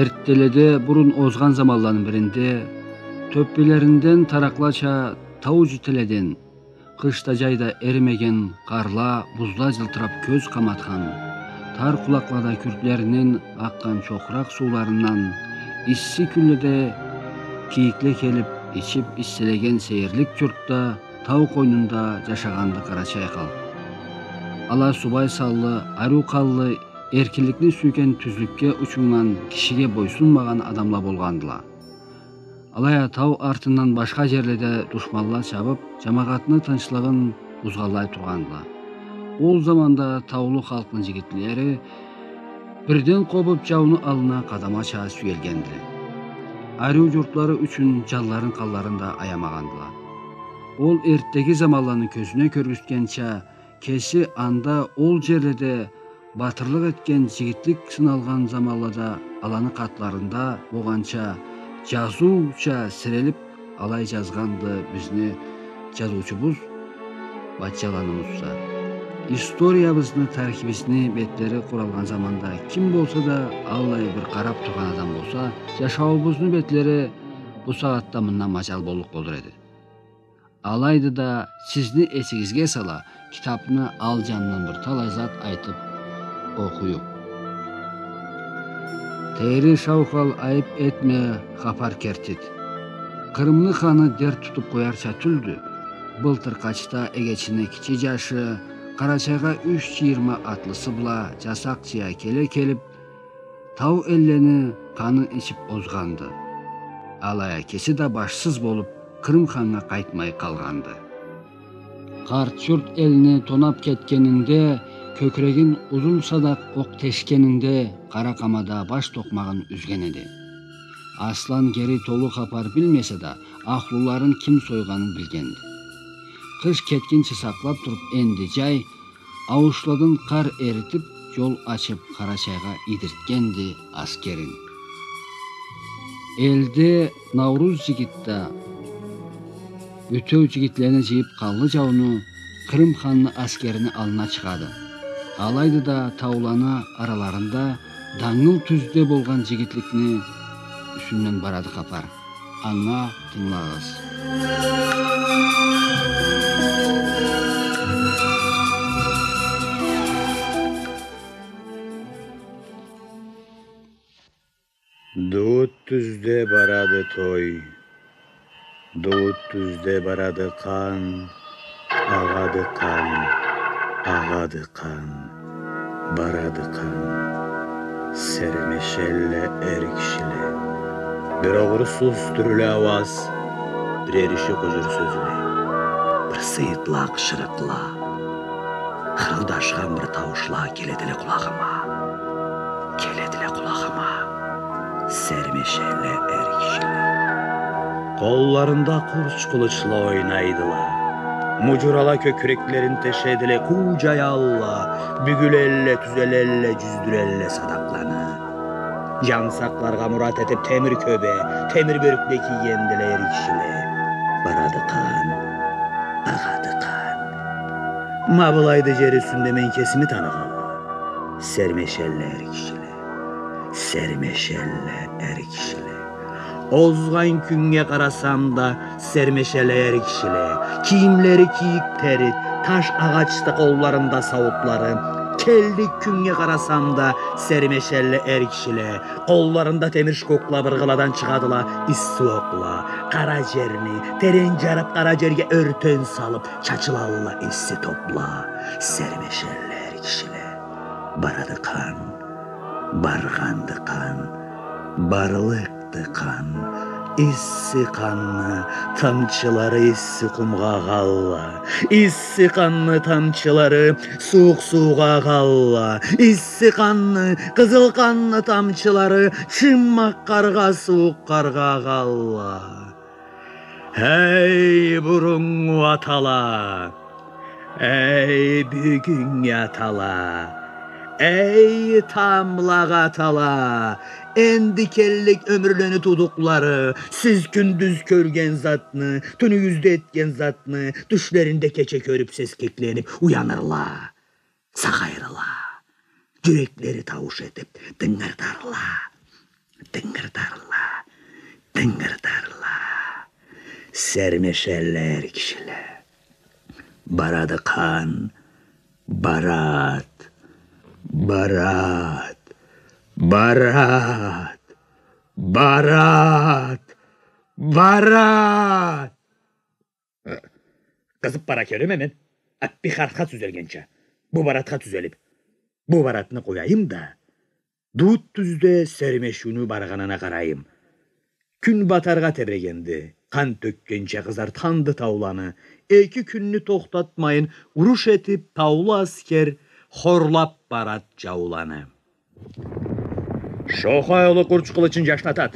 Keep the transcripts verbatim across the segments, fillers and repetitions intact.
Эртделеде бурун озгъан заманланы биринде тёппелеринден таракълача тау джитиледен, къыш да, джай да эримеген къарла, бузла джылтырап кёз къаматхан, тар къулакълада кюртлеринден акъгъан чокъракъ сууларындан исси кюнледе кийикле келип ичип иссилеген сейирлик джуртда, тау къойнунда джашагъанды къарачай халкъ. Ала субай санлы, ариу къанлы, эркинликни сюйген, тюзлюкге учуннган, кишиге бойсунмагъан адамла болгъандыла. Алай а тау артындан башха джерледе душманла чабып, джамагъатны тынчлыгъын бузгъанлай тургъандыла. Ол заманда таулу халкъны джигитлери бирден къобуп, джауну аллына къадамача сюелгендиле. Ариу джуртлары ючюн джанларын, къанларын да аямагъандыла. Ол эртдеги заманланы кёзюне кёргюзтгенча, кеси анда, ол джерледе батырлыкъ этген, джигитлик сыналгъан заманлада аланы къатларында болгъанча, джазыуча сирелип, алай джазгъанды бизни джазыучубуз Батчаланы Мусса. Историябызны, тарихибизни бетлери къуралгъан заманда ким болса да, аллай бир къарап тургъан адам болса, джашауубузну бетлери бу сагъатда мындан маджал боллукъ болур эди. Алайды да, сизни эсигизге сала, китапны ал джанындан бир талай зат айтып окъуюкъ. Тейри, шаухал, айып этме, хапар кертит. Къырымны ханы дерт тутуп къоярча тюлдю. Былтыр къачда эгечини кичи джашы Къарачайгъа юч джыйырма атлысы бла джасакъ джыя келе келип, тау эллени къанын ичип озгъанды. Алай а кеси да башсыз болуп, Къырым ханнга къайтмай къалгъанды. Къарт джурт элни тонап кетгенинде, кёкюрегин узун садакъ окъ тешгенинде, къара къамада баш токъмагъын юзген эди. Аслан гери толу хапар билмесе да, ахлуларын ким сойгъанын билгенди. Къыш кетгинчи сакълап туруп, энди джай, ауушладан къар эритип, джол ачып, Къарачайгъа ийдиртгенди аскерин. Элде Науруз джигит да, бютеу джигитлени джыйып, къанлы джауну, Къырым ханны аскерини аллына чыгъады. Алайды да, тауланы араларында Дангыл тюзде болгъан джигитликни юсюнден барады хапар. Анга тынгылагъыз. Дууут тюзде барады той. Дууут тюзде барады къан, агъады къан, агъады къан, барады къан. Сермешелле эр кишиле. Бир огъурсуз тюрлю ауаз, бир эриши къужур сёзюне. Бир сыйытлакъ шырыкъла. Хырылдашхан бир тауушла келедиле къулагъыма. Келедиле къулагъыма. Сермешелле эр кишиле. Къолларында къурч къылычла ойнайдыла. Муджурала кёкюреклерин тешедиле, къуу джаялла, бюгюлелле, тюзелелле, джюздюрелле садакъланы. Джан сакъларгъа мурат этип, темир кёбе, темир бёркле кийгендиле эр кишиле. Барады къан, агъады къан. Ма былайды джер юсюнде мен кесими таныгъанла. Сермешелле эр кишиле. Сермешелле эр кишиле. Озгъан кюннге къарасам да, сермешелле эр кишиле. Кийимлери кийик тери, таш агъачды къолларында сауутлары. Келлик кюннге къарасам да, сермешелле эр кишиле. Къолларында темир шкокла, быргъыладан чыгъадыла исси окъла. Къара джерни терен джарып, къара джерге ёртен салып, чачылалла исси топла. Сермешелле эр кишиле. Барады къан, баргъанды къан, барлыкъды къан. Исси къанны тамчылары исси къумгъа агъалла. Исси къанны тамчылары сууукъ суугъа агъалла. Исси къанны, къызыл къанны тамчылары чыммакъ къаргъа, сууукъ къаргъа агъалла. Эй, буруннгу атала! Эй, бюгюннгю атала! Эй, тамблагъы атала! Энди келлик ёмюрлени туудукълары, сиз кюндюз кёрген затны, тюнюгюзде этген затны, тюшлеринде кече кёрюп, сескекленип уянырла, сагъайырла. Джюреклери таууш этип тынгырдарла. Тынгырдарла, тынгырдарла. Сермешелле эр кишиле. Барады къан, барад, барад, барад, барад, барад. Къызып бара келеме мен, Аппи хартха тюзелгенча, бу барадха тюзелип, бу барадны къояйым да, Дут тюзде сермешиуню баргъанына къарайым. Кюн батаргъа тебрегенди, къан тёкгенча къызартханды тауланы. Эки кюнню тохтатмайын, уруш этип, таулу аскер хорлап барад джауланы. Шохай улу къурч къылычын джашнатад.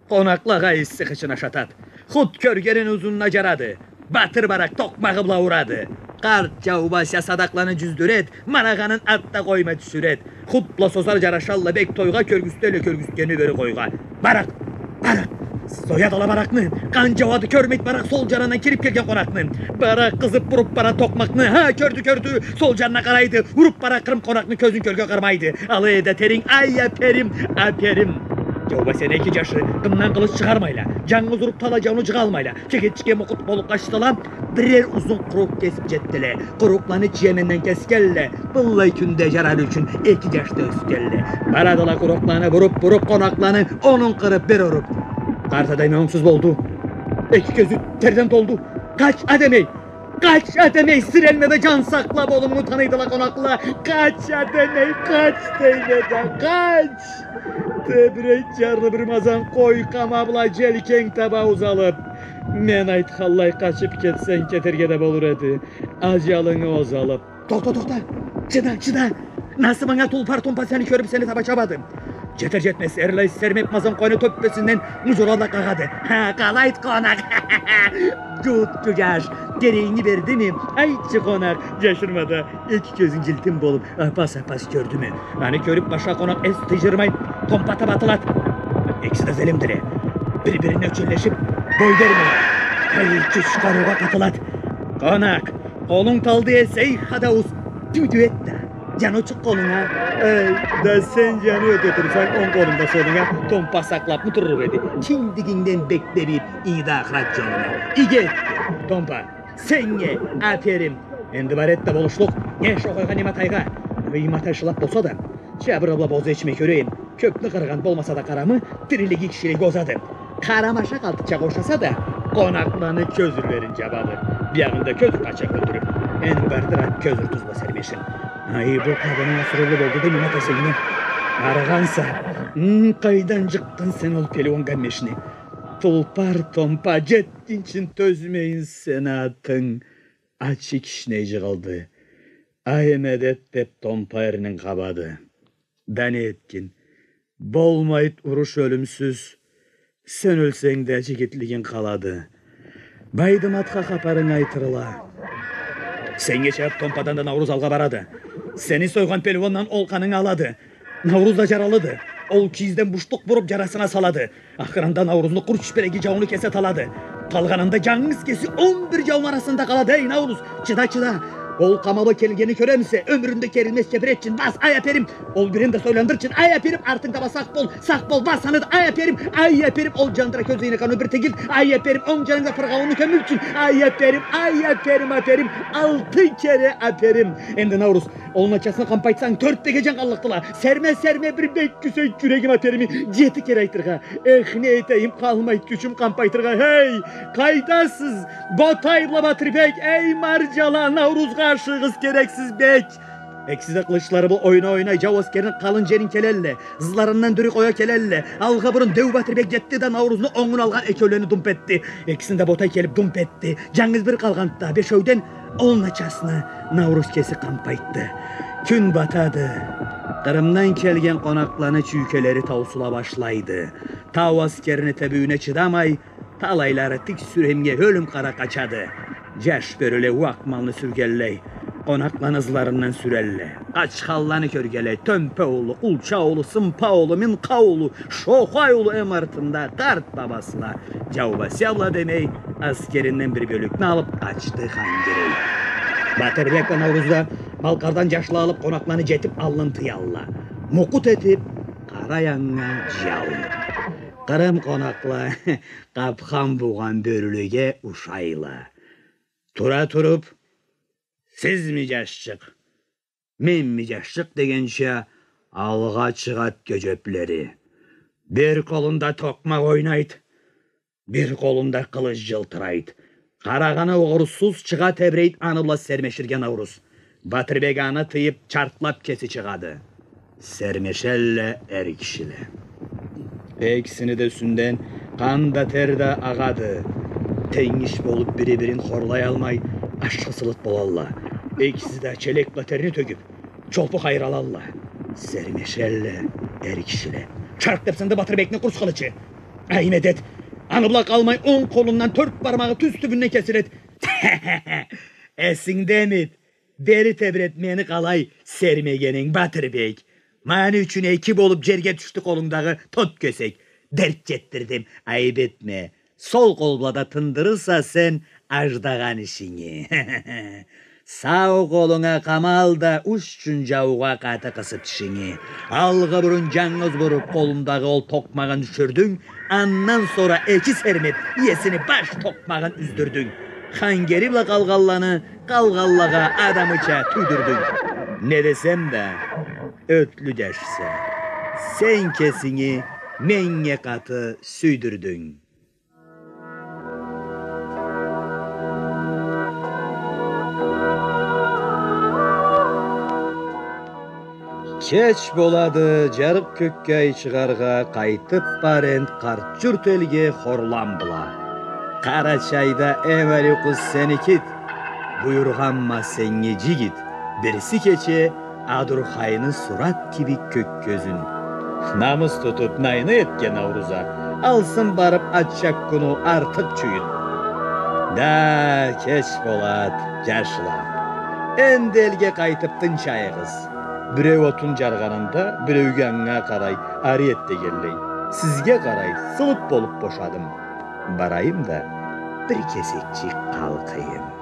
Къонакълагъа исси хычын ашатад. Хут кёргенин узунуна джарады. Батыр баракъ токъмагъы бла урады. Къарт джаубас садакъланы джюздюред, марагъанын артда къоймай тюшюред. Хут бла созар джарашалла бек тойгъа, кёргюзтелле кёргюзтгенни бери къойгъа. Баракъ! Баракъ! Соядыла баракъны! Къан джауады, кёрмейд баракъ сол джанындан кирип келген къонакъны. Баракъ къызып буруп бара токъмакъны. Ха, кёрдю, кёрдю! Сол джанына къарайды. Уруп бара къырым къонакъны, кёзюн кёрге къармайды. Алай эди атеринг, ай, аперим, аперим. Джаубас эки джашы къындан къылыч чыгъармайла. Джангыз уруп талай джауну джыгъалмайла. Чегетчикге мукъут болуп къачсала, бирер узун къурукъ кесип джетдиле. Къурукъланы чиеменнен кескенле. Быллай кюнде джарар ючюн эки джаш да ёсгенле. Барадыла къурукъланы буруп-буруп къонакъланы, онун къырып бир уруп. Къарт адемей онгсуз болду. Эки кёзю терден толду. Къач, адемей! Къач, адемей, сирелме да джан сакъла, болумну таныйдыла къонакъла. Къач, адемей, къач, дейме да, къач! Тебрейд джарлы бир мазан къой къама бла джелкенг таба узалып. Мен айтханлай къачып кетсенг, кетерге да болур эди. Аджалынгы озалып. Тохта, тохта! Чыда, чыда! Насыбынга, тулпар Томпа, сени кёрюп, сени таба чабады. Джетер-джетмез, эрлай сермеп мазан къойну тёппесинден муджурала къагъады. Ха, къалайды къонакъ! Дут джаш, керегинги бердими? Айтчы, къонакъ, джашырма да, эки кёзюнг джылтым болуп, апас-апас кёрдюмю? Аны кёрюп, башха къонакъ эс тыйдырмай, Томпа таба атылады. Экиси да зелимдиле. Бир-бирине ёчелешип, бой бермей. Ай, чычхарыугъа къатылады. Къонакъ, къолунг талды эсе, эй хадауз, тюйдю эт да. Джаны учукъ къолунга. Эй, да сен джаны эте турсанг, онг къолунг да солунга, Томпа сакълапмы турлукъ эди? Киндигингден бек тебип, ийди ахырат джолуна. Иги этди. Томпа, сеннге аперим. Энди бар эт да болушлукъ. Не шохайгъа, не матайгъа. Эй, матай шылап болса да, чабыр бла боза ичме кёрейим. Кёпню къыргъан болмаса да къарамы, тирилиги кишилеге озады. Къарамаша къалтычакъ ошаса да, къонакъланы кёзюрлерин джабады. Биягъында кёзюр къачакъ ёлтюрюп, энди бардыра кёзюр тузла сермешин. Ай, бу къадынынг асырыулу болду да, нима этесенг? Арыгъанса. М, къайдан джыкъдынг сен ол пелиуан гаммешни? Тулпар Томпа, джетгинчи тёзмейин сени атынг. Ачы кишней джыгъылды. Ай, медет, деп, Томпа эрнин къабады. Да не этгин? Болмайды уруш ёлюмсюз. Сен ёлсенг да, джигитлигинг къалады. Байдыматха хапарынг айтырыла. Сеннге чабып, Томпадан да Науруз алгъа барады. Сени сойгъан пелиуандан ол къанынг алады. Науруз да джаралыды. Ол кийизден бушлукъ буруп, джарасына салады. Ахырында Наурузну къурт чюпюреги джауну кесе талады. Къалгъанында джангыз кеси он бир джауну арасында къалады. Эй, Науруз, чыда, чыда. Ол къамалы келгенни кёремисе, ёмюрюнде керилмез чепиречин, бас, ай, аперим. Ол бирин да сойландырчын, ай, аперим, артынг таба сакъ бол, сакъ бол, бас аны да, ай, аперим, ай, аперим. Ол джандыра кёзюнге къаны бир тегил, ай, аперим, онг джанынг да пыргъауунну кёмюлчюн, ай, аперим, ай, аперим, аперим, алты кере аперим. Энди, Науруз, ол начасны къампайтсанг, тёрт бегеджен къаллыкъдыла. Серме, серме, бир бек кюсей джюрегим, аперими джети кере айтыргъа. Эх, не этейим, къалмайды кючюм къампайтыргъа. Хей, къайдасыз, Ботай бла Батырбек, эй, марджала, Наурузгъа ашыгъыз керексиз бек. Экиси да къылычлары бла ойнай-ойнай джау аскерни къалын джерин келелле, ызларындан дюри къоя келелле. Алгъа бурун деу Батырбек джетди да, Наурузну онгун алгъан экеулени думп этди. Экисин да Ботай келип думп этди. Джангыз бир къалгъанды да бешеуден, ол начасны Науруз кеси къампайтды. Кюн батады. Къырымдан келген къонакъланы чюйкелери таусула башлайды. Тау аскерни тебиуюне чыдамай, талайлары тик сюремге ёлюм къара къачады. Джаш бёрюле уакъ малны сюргенлей, къонакъланы ызларындан сюрелле. Къачханланы кёргелей, Тёмпе улу, Къулча улу, Сымпа улу, Минкъа улу, Шохай улу, эм артында къарт бабасыла. Джаубасыла демей, аскеринден бир бёлюкню алып, къачды Хангерей. Батырбек бла Науруз да малкъардан джашла алып, къонакъланы джетип аллын тыялла. Мукъут этип, къара яннга джау. Къырым къонакъла къапхан буугъан бёрюлеге ушайла. Тура туруп, «Сизми, джашчыкъ, менми, джашчыкъ?» — дегенча, алгъа чыгъад кёджеплери. Бир къолунда токъмакъ ойнайд, бир къолунда къылыч джылтырайд. Къарагъаны угъурсуз, чыгъа тебрейд аны бла сермеширге Науруз. Батырбек аны тыйып, чартлап кеси чыгъады. Сермешелле эр кишиле. Экисини да юсюнден къан да, тер да агъады. Тенгиш болуп, бири-бирин хорлаялмай, ашхы сылыт болалла. Экиси да челек бла терни тёгюп, чолпу хайралалла. Сермешелле эр кишиле. Чарт деп сынды Батырбекни къурс къылычы. Ай, медет! Аны бла къалмай, онг къолундан тёрт бармагъы тюз тюбюнден кесилед. Эсингдемид, бери тебрет мени къалай сермегенинг, Батырбек? Мени ючюн эки болуп джерге тюшдю къолунгдагъы тот кесек. Дерт джетдирдим, айып этме. Сол къол бла да тындырырса сен аждагъан ишинги. Сау къолунга къамал да, уч джюн джаугъа къаты къысып тишинги. Алгъы бурун джангыз буруп, къолундагъы ол токъмагъын тюшюрдюнг, андан сора эки сермеп, иесини баш токъмагъын юздюрдюнг. Хангери бла къалгъанланы къалгъанлагъа адамыча тюйдюрдюнг. Не десем да, ётлю джашса, сен кесинги меннге къаты сюйдюрдюнг. Кеч болады, джарыкъ кёкге ай чыгъаргъа, къайтып бар энд къарт джурт элге хорлам бла. Къарачайда эм ариу къыз сеникид, буюргъанма сеннге, джигит, бирси кече Адурхайны сурат кибик кёк кёзюн. Намыс тутуп, найны этген Науруза, алсын барып, ачакъ кюню артыкъ чюйюн. Да, кеч болад, джашла. Энди элге къайтып тынчайыгъыз. Биреу отун джаргъанында, биреу анга къарай, ари эт дегенлей. Сизге къарай, сылыт болуп бошадым. Барайым да, бир кесекчик къалкъыйым.